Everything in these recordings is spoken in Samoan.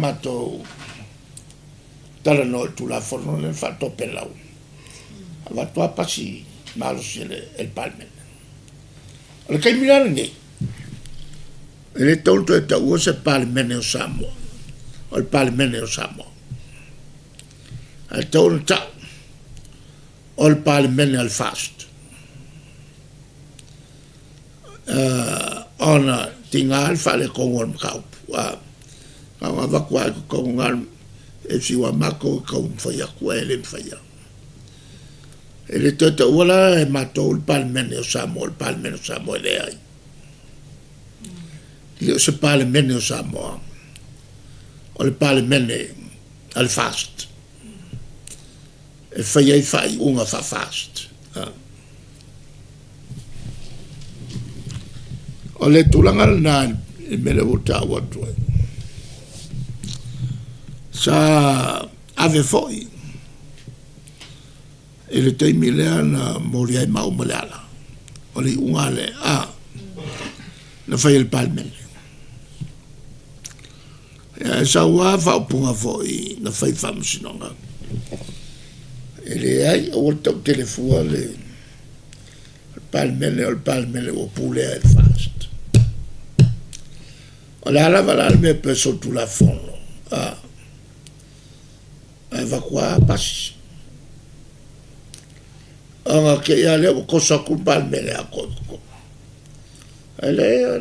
matou talanoa i le Tulafono lea na faatopelau, avatu lava pasi malosi e le Palemene. O le taimi la lenei, e le tatau ona toe taua se Palemene o Samoa, o le Palemene o Samoa. Ae tatau ona tau, o le Palemene a le FAST. Ona tiga le faaletonu o le mataupu, na ona avatu lava i totonu na e fiu lava matou e taumafai atu ae le mafai lava. E le toe taua la e matou le Palemene o Samoa o le Palemene o Samoa, e leai. E le o se Palemene o Samoa, o le Palemene a le FAST e fai ai faaiuga faa-FAST. O le tulaga lena i le mea lea ua ou taua atu ai, sa ave foi i le taimi lea na momoli ai maua ma Leala, o le iuga a le a na fai e le Palemene. E sau lava faaupuga foi na fai i le Faamasinoga, e leai, aua le tautele fua le Palemene o le Palemene ua pulea e le FAST. O le a lava la le mea pe solitulafono, a, ae avatu lava pasi. Ona te i lava lea ua toso atu le Palemene atoa i totonu. Ae leai, o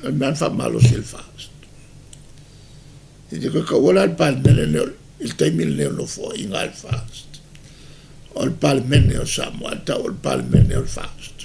le mea lava na faamalosi e le FAST. E te toe taua la le Palemene lenei i le taimi lenei o le Nofoaiga a le FAST, o le Palemene o Samoa, ae tau o le Palemene o le FAST.